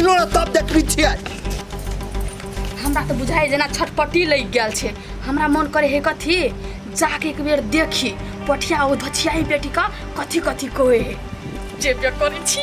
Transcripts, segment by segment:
मिलो ना तब देखली छियै। हमरा तऽ बुझाइ जेना छटपटी लागि गेल छै। हमरा मन करे हे कथी जाके एक बेर देखी पठिया ओ धछियाई बेटी का कथी कथी कहे हे। जेबे करै छी।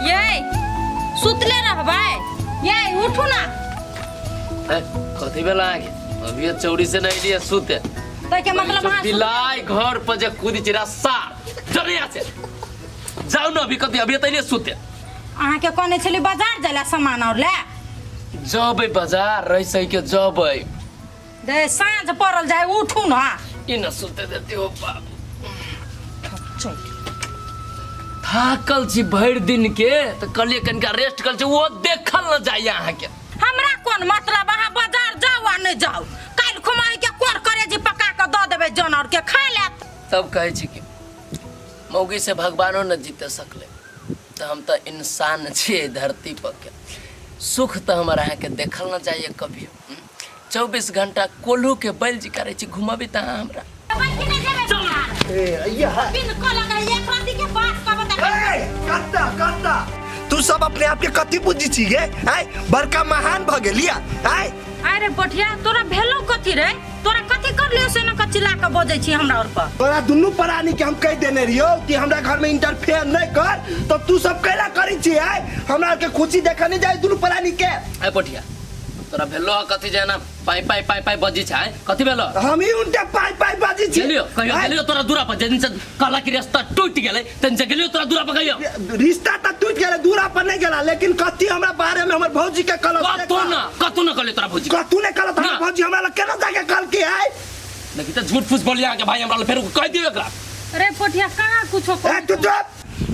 ये सुतले रहबै? ये उठू ना। ए, कथी भेल अहाँके? अभी चौरी से नहीं लिए सुते। ताहिके मतलब अहाँ बिलाइ घर पर जे कूदी छै रस्सा जरे আছে। जाउ न अभी कथी अभी तैले सुते। अहाँके कहने छली बाजार जाय सामान और ले। जबै बाजार रहि सही के जबै। दे साँझ पड़ल जाय उठू ना। ई न सुते देती हो बाप। चल। थाकल छी भरि दिन के तऽ कहलियै कनिका रेस्ट कर छी, ओ देखल न जाइए अहाँके। हमरा कोन मतलब, अहाँ बाजार जाउ आ नहि जाउ। काल्हि खुमाई के कोन करेजी पका के दऽ देबै जन और के खा लेत। तब कहै छी कि मौगी से भगवानो न जीते सकले, तऽ हम तऽ इंसान छियै धरती पर के। सुख तऽ हमर अहाँके देखल न जाइए कभी। 24 घंटा कोल्हू के बैल जी करै छी घुमबी तऽ अहाँ हमरा। ए अइया बिन कलंग एक राति के बात कहब तऽ ए कत्ता कत्ता तू सब अपने आप के कथी बुझी छी गे? आय बड़का महान भ गेलिया आय। अरे पठिया तोरा भेलो कथी रे? तोरा कथी कर लियो से न चिल्ला के बजै छी हमरा और पर? तोरा दुनू प्राणी के हम कह देने रहियो कि हमरा घर में इंटरफेयर नहीं कर, तो तू सब कैला करी छी आय? हमरा के खुशी देखा नहीं जाए दुनू प्राणी के। ए पठिया तोरा भेलो कथी जे ना पाई पाई पाई पाई बजी छै, कथी भेलो? हम ही उनके पाई पाई बजी छी। गेलियो कहियो? आय, गेलियो तोरा दूरा पर जे दिन से कहला कि रिश्ता टूट गेलै तन से गेलियो तोरा दूरा पर कहियो? रिश्ता त टूट गेलै, दूरा पर नहीं गेला, लेकिन कथी हमरा बारे में हमर भौजी के कहलक? कतौ ना, कतौ ना कहले तोरा भौजी। कतौ नहीं कहलक हमर ना। भौजी हमरा लग केना जाके कहल के आय? देखी त झूठ फूस बोलिया के भाई हमरा लग फेर कह दियो एकरा। अरे पोठिया कहाँ कुछो ए तू चुप,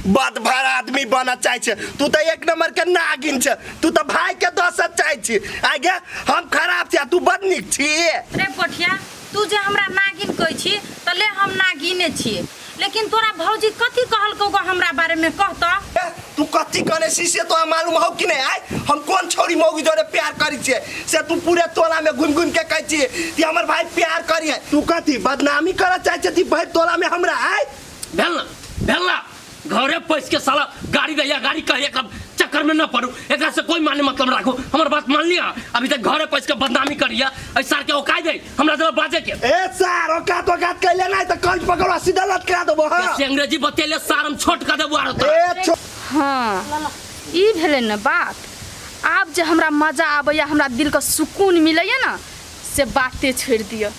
बद भर आदमी बनऽ चाहै छै तू तऽ एक नंबर के नागिन छै तू तऽ भाई के दसऽ चाहै छी। आगे हम खराब छी आ तू बड नीक छी। रे पोठिया तू जे हमरा नागिन कहै छी तऽ ले हम नागिने छियै, लेकिन तोरा भौजी कथी कहलकौ गो हमरा बारे में कह तऽ। ए, तू कथी कहने छी से तोरा मालूम हौ कि नहीं? आय हम कोन छौरी मौगी जोरे प्यार करी छियै से तू पूरे टोला में घुमि घुमि के कहै छियै कि हमर भाई प्यार करी है। तू कथी बदनामी करऽ चाहै छी भरि टोला में हमरा? आय भेल ना, भेल ना, घरे पैस के साला गाड़ी दैया गाड़ी कहे एकरा चक्कर में न पड़ू, एकरा से कोई माने मतलब राखू, हमर बात मान लिया। अभी तक घरे पैस के बदनामी करिया ऐ सार के ओकाय दे हमरा जरा बाजे के। ए सार औकात औकात कैले नहीं त कंच पकड़वा सीधा लटका देबो। हां से अंग्रेजी बतेले सार हम छोट कर देबो आरो तोरा। ए छो हां ई भेलै न बात। आब जे हमरा मजा आबैया, हमरा दिल के सुकून मिलैया ना, से बाते छोड़ दिअ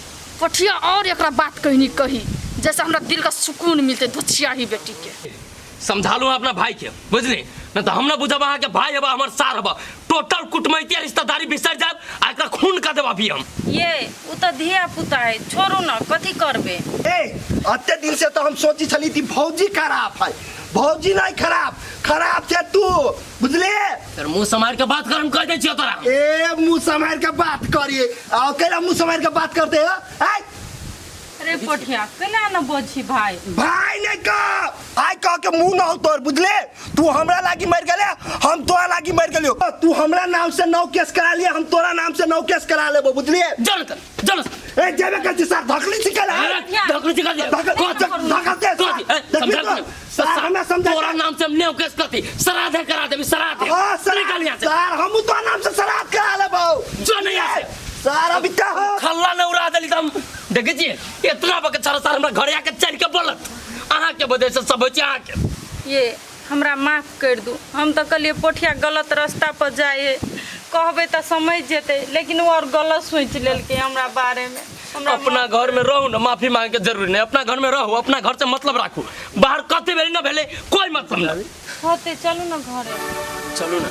पठिया और एकरा बात कहनी कही जैसे हमरा दिल का सुकून मिलते धोछिया ही बेटी के। समझा लू अपना भाई के, बुझली न तो हम न बुझब अहाँ के भाई हबा हमर सार हबा, टोटल कुटमैती रिश्तेदारी बिसर जाब आ एकरा खून कर देब अभी हम। ये उ त धिया पुता है, छोड़ू न कथी करबे। ए अते दिन से तो हम सोची छली थी भौजी खराब है, भौजी नहीं खराब, खराब छे तू, बुझले? तर मुंह संभाल के बात कर, हम कह दै छियो तोरा। ए मुंह संभाल के बात करिए, आ केला मुंह संभाल के बात करते हो? आय अरे पोठिया केना न बजही भाई? भाई ने कह आय कह के मुंह न हो तोर, बुझले? तू हमरा लागी मर गेले, हम तोरा लागी मर गेलियो। तू हमरा नाम से 9 केस करा लिए, हम तोरा नाम से 9 केस करा लेबो, बुझलिए? चल चल चल। ए जेबे कर छी सर, धकली छी केला? धकली छी कर। धकल दे, समझा सर, हमरा समझा। तोरा नाम से हम 9 केस करती, श्राद्ध करा देबी, श्राद्ध। हां सर, निकल यहां से। सर, हम तोरा नाम से श्राद्ध करा लेबो। जो नहीं यहां से। सर अभी का हो खल्ला न उड़ा देली त हम देखै छियै इतना बके सारा सार हमरा घरे आके चल के बोलत अहाँ के वजह से सब होइ छै अहाँ के। ये हमरा माफ कर दू, हम तो कहलिए पोठिया गलत रास्ता पर जाए, कहबे तो समझ जेते, लेकिन वो और गलत सोच लेलके हमरा बारे में। हमरा अपना घर में रहू ना, माफी मांगे के जरूरी नहीं, अपना घर में रहू, अपना घर से मतलब राखू, बाहर कते बेरी न भेले कोई मतलब नहीं होते। चलू ना घरे, चलू ना।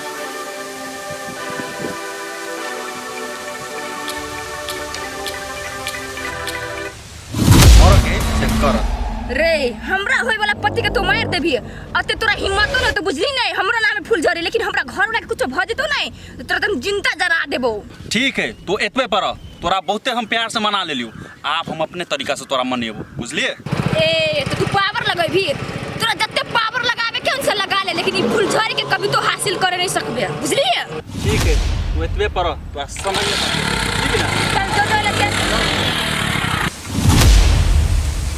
रे हमरा होय वाला पति के तू मार देबी, अते तोरा हिम्मतो न तो बुझली नहीं। हमरा नाम में फूल झरे, लेकिन हमरा घर वाला के कुछ भ जेतो नहीं तो तोरा तुम जिंदा जरा देबो। ठीक है तो एतबे पर तोरा बहुते हम प्यार से मना लेलियो, आप हम अपने तरीका से तोरा मनेबो, बुझलिए? ए तो तू पावर लगेबी, तोरा जते पावर लगावे के उनसे लगा ले, लेकिन ई फूल झड़ी के कभी तो हासिल करे नहीं सकबे, बुझलिए? ठीक है तू एतबे पर तोरा समय ठीक ना। चल जो जो लगे।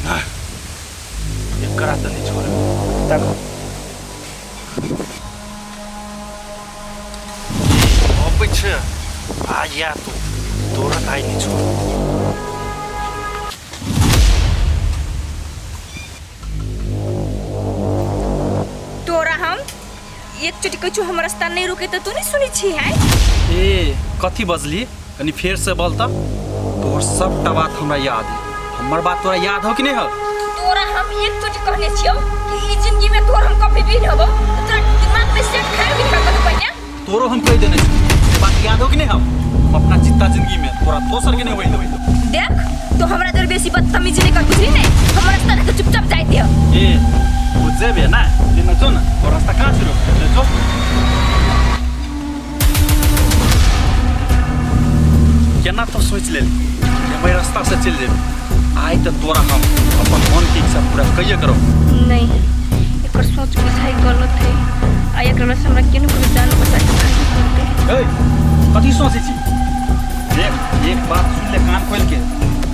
ना एकरा त नहीं छोड़ तक अबै छै आ या तू तोरा आइ नहीं छोड़। तोरा हम एक चोटी कहै छु हम रास्ता नहीं रुके त तू नहीं सुनै छी है। ए कथी बजली कनी फेर से बोल त। तोहर सबटा बात हमरा याद है, हमर बात तोरा याद हो कि नहीं हो? तोरा हम एक चोटी कहने छियौ कि ई जिंदगी में तोर हम कभी भी न होबो, तोरा दिमाग में सेट खाए भी खा पहिने। तोरो हम कह देने छी बात याद हो कि नहीं हो? हम अपना जितना जिंदगी में तोरा दोसर के नहीं होई देबै। देख तो हमरा जर बेसी बदतमीजी नहीं कर बुझली नहीं, हम रास्ता देख चुपचाप जाय दियो। ए वो जेबे ना लेना जो ना तोर रास्ता कहां से रोक ले जो। केना तो सोच ले कि हम रास्ता से चल जेबे, आइ त तोरा हम अपन मन के इच्छा पूरा कहिए करो। नहीं एकर सोच बुझाई गलत है आ एकरा से हमरा केनो कोई जान बचा के भागी पड़ते। ए कथी सोचै छी? देख एक बात सुन ले कान खोल के,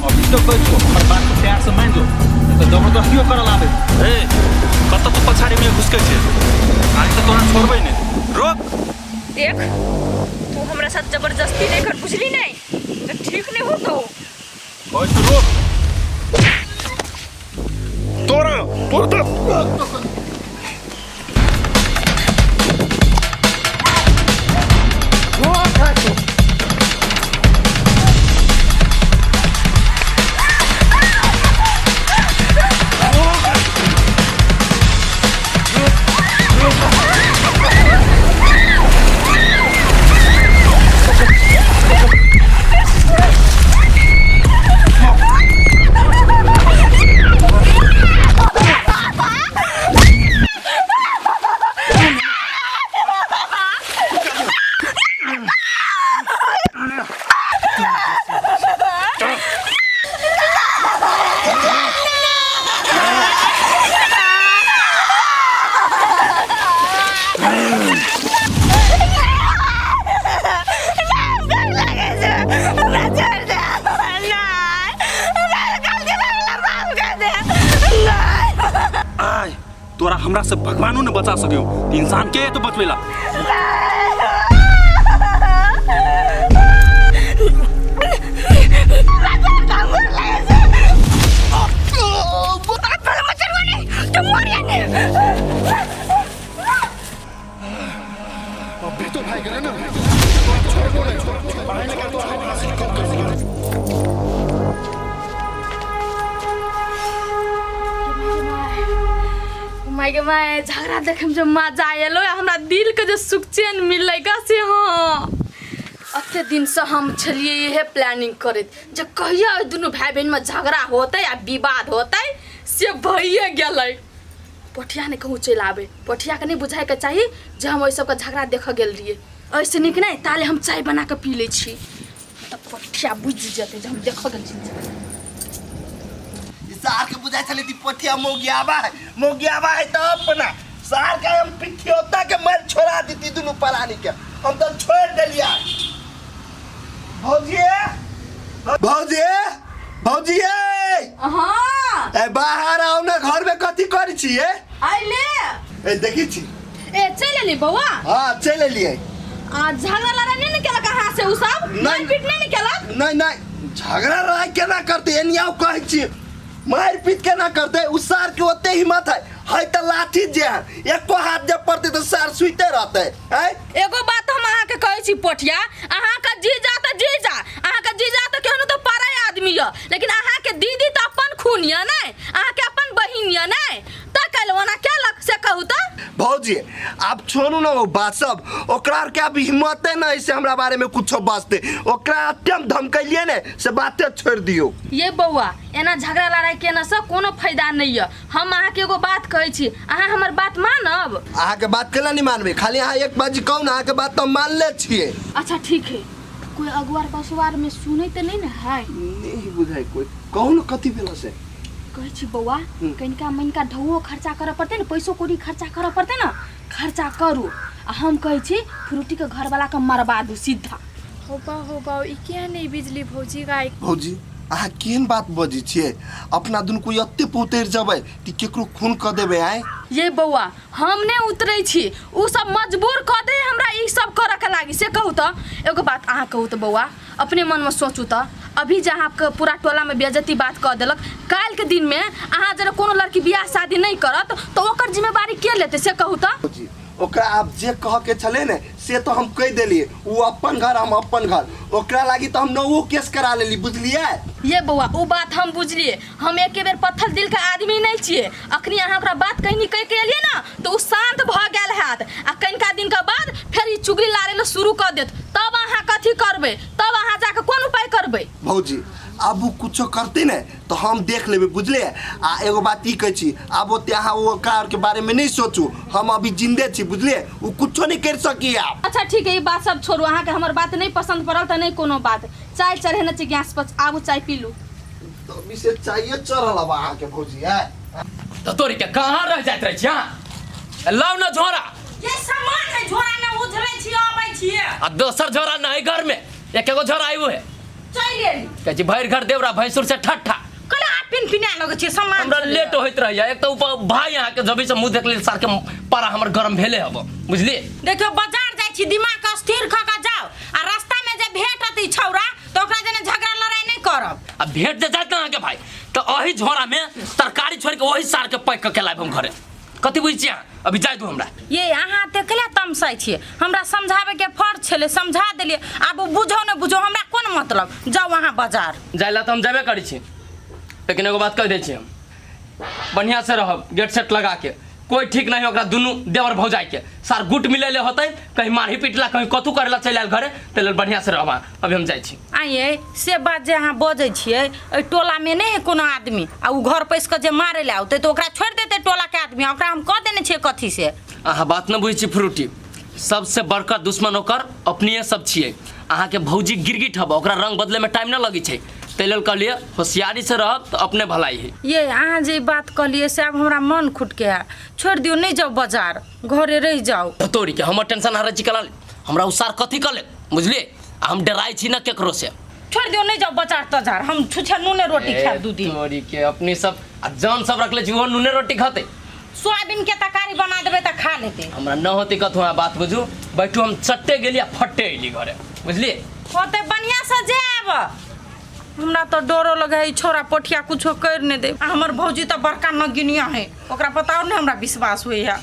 अभी तो कहै छौ हमर बात के प्यार से मान जो, नहीं तो जबरदस्तियो करल आबे। ए कत तू पछाड़ी में घुसकै छै, आइ त तोरा छोड़बै नै, रोक। देख तू हमरा साथ जबरदस्ती नहीं कर बुझली नहीं तो ठीक नहीं होतो। कहै छौ रोक। तोरा तोरा तोरा हमरा से भगवानो ने बचा सकियो, इंसान के तो बचवेला। My गे my झगड़ा देखे में जो मजा आयल हमरा दिल के जो सुख चैन मिललै गा से। हाँ अते दिन से हम छलिए इहे प्लानिंग करैत जे कहिया ओहि दुनू भाई बहन में झगड़ा होतै आ विवाद होतै, से भइए गेलै। पोठिया ने कहूँ चलि आबै, पोठिया के नहीं बुझाइके चाही जे हम ओहि सबके झगड़ा देखऽ गेल रहियै। ऐसे नीक नहि ताले हम चाय बना कऽ पी लै छी, तब पोठिया बुझि जेतै जे हम देखऽ गेल छी। सार के बुझाइ छलै कि पोठिया मौगियाबा है, मौगियाबा है त अपना सार के हम पिठियोता के मर छोड़ा देती दुनू परानी के, हम तो छोड़ देलिया। भौजी भौजी भौजी हां ए बाहर आओ ना, घर में कथी करै छी? ए आइले ए देखी छी। ए चल एली बौआ? हां चल एलियै। आ झगड़ा लड़ाई नहीं ने केलक अहाँ से उ सब? नहीं पीट नहीं केलक? नहीं नहीं झगड़ा लड़ाई केना करते, एनी आओ कहै छी मार पीट केना करते, उस सार के ओते हिम्मत है, है त लाठी जे है एको हाथ जे पड़ते तो सार सुइते रहते है। एगो बात हम अहाँ के कहै छी पोठिया, अहाँ के जीजा त जीजा, अहाँ के जीजा त केहनो तो पराय आदमी य, लेकिन अहाँ के दीदी त अपन खून य नै, अहाँ के अपन बहिन य नै, त कैल ओना केलक से कहू त। भौजी आप छोड़ू ना वो बात सब, ओकरा के अब हिम्मते नहीं से हमरा बारे में कुछो बाजते, ओकरा अत्यंत धमकैलिए ने से बाते छोड़ दियो। ये बौआ एना झगड़ा लड़ाई केना से कोनो फायदा नहीं है। हम अहाँ के एगो बात कहै छी, अहाँ हमर बात मानब? अहाँ के बात केना नहीं मानबे, खाली अहाँ एक बात कहू ना, अहाँ के बात तो मान ले छिए। अच्छा ठीक है, कोई अगुआर पसुआर में सुनै त नहीं ना है? नहीं बुझाई कोई कहू ना कथी भेल से। कहै छी बौआ कनिका मनिका ढौओ खर्चा करऽ पड़तै ने, पैसो कौड़ी खर्चा करऽ पड़तै ने, खर्चा करू आ हम कहै छी फ्रूटीके घरवलाके मरबा दू सीधा। होबा होबा ई किया नहीं बिजली भौजी गाय। भौजी अहाँ केहन बात बजै छियै अपना दुनू कोई एते पे उतरि जेबै कि केकरो खून कऽ देबै आँय। ये बौआ हम नहि उतरै छी उ सब मजबूर कऽ दे हमरा ई सब करऽ के लागी से कहू तऽ एगो बात अहाँ कहू तऽ बौआ अपने मनमे सोचू तऽ अभी जे अहाँके पूरा टोलामे बेइज्जती बात कऽ देलक काल्हिके दिनमे अहाँ जरे कोनो लड़की बियाह शादी नहि करत तऽ ओकर जिम्मेवारी के लेतै से कहू तऽ। भौजी ओकरा आब जे कह के छलै ने से तो हम कहि देलियै ओ अपन घर हम अपन घर ओकरा लागी तो हम नवो केस करा लेली बुझलियै। ये बौआ ओ बात हम बुझलियै हम एके बेर पत्थर दिल के आदमी नहीं छियै अखनी अहाँ ओकरा बात कहीं कहि के एलियै ना तऽ ओ शांत भऽ गेल हैत आ कनिका दिन के बाद फेर ई चुगली लाड़े ला शुरू कऽ देत तब अहाँ कथी करबै तब अहाँ जाके कोन उपाय करबै। भौजी आब ओ कुछो करते ने तो हम देख लेबै बुझलियै। आ एगो बात ई कहै छी आब ओते अहाँ ओकरा आरके बारेमे नहि सोचू हम अभी जिन्दे छी बुझलियै ओ कुछो नहि करि सकी आब। अच्छा ठीक है ई बात सब छोड़ू अहाँके हमर बात नहीं पसंद पड़ल तऽ नहीं कोनो बात चाय चढ़ेने छी गैस पर आबू चाय पी लू। तो अभी से चाहिए चढ़ल अब अहाँके भौजी है। तो तोरी के कहाँ रह जाइत रहे छी हाँ लाउ ना झोरा। ये सामान है झोरा में उझलै छी अबै छी आ दोसर झोरा नहीं घर में एक एगो झोरा आइबो है चलि एली। कहै छी भरि घर देवरा भैंसुर से ठट्ठा। कला पिन पिना लगै छी सामान हमरा लेट होइत रहैया एक तऽ ऊपर भाई अहाँके जबी से मुँह देख लेल सार के पारा हमर गरम भेले हब बुझलिए। देखियो बाजार जाइ छी दिमाग स्थिर क के जाओ आ रास्ता में जे भेटत ई छौरा तऽ ओकरा जेना झगड़ा लड़ाई नहीं करब। आ भेट जे जाइत ना अहाँके भाई तऽ अही झोरा में तरकारी छोड़ के ओही सार के पैक क के लायब हम घरे कथी बुझै छी अहाँ अभी जाय दू हमरा। ये अहाँ देखले तमसाइ छियै हमरा समझाबै के फर्ज छलै समझा देलियै आब बुझो न बुझो हमरा कोन मतलब जाउ अहाँ बाजार। जाय ला तऽ हम जेबे करै छी लेकिन एगो बात कहि दै छी हम बढ़िया से रहब गेट सेट लगा के कोई ठीक नहीं ओकरा दुनू देवर भौजाई के सार गुट मिले ले होतै कहीं मारही पीटला कहीं कथू करेला चलि आयल घरे तै लेल बढ़िया से रहब अहाँ अभी हम जाइ छी। आइए से बात जे अहाँ बजै छियै एहि टोलामे नहि है कोनो आदमी आ ओ घर पैस कऽ जे मारै लए औतै तऽ ओकरा छोड़ि देतै टोलाके आदमी आ ओकरा हम कऽ देने छियै कथी से। अहाँ बात न बुझै छी फ्रूटी सबसे बड़का दुश्मन ओकर अपने सब छियै अहाँके भौजी गिरगिट हब ओकरा रंग बदले में टाइम न लगै छै ताहि लेल कहलियै होशियारी से रहब तऽ अपने भलाई है। ये अहाँ जे बात कहलियै से आब हमरा मन खुटके है छोड़ि दियौ नहि जाउ बाजार घरे रहि जाउ। तोरी के हमर टेंशन हरै छी कला हमरा उ सार कथी कले बुझलियै आ हम डराइ छी न केकरो से। छोड़ि दियौ नहि जाउ बाजार तजार हम छुछे नूने रोटी खायब दू दिन। तोरी के अपने सब आ जान सब रखले छी ओहो नूने रोटी खतै। सोयाबीन के तरकारी बना देबै तऽ खा लेतै। हमरा न होतै कथू अहाँ बात बुझू बैठू हम चट्टे गेली आ फट्टे अयली घरे बुझलियै। होतै बढ़िआँ से जायब हमरा तऽ डरो लगे है छोरा पोठिया कुछो कर नहीं दे। आ हमर भौजी तऽ बड़का नगिनिया है ओकरा पता नहि हमरा विश्वास होइया।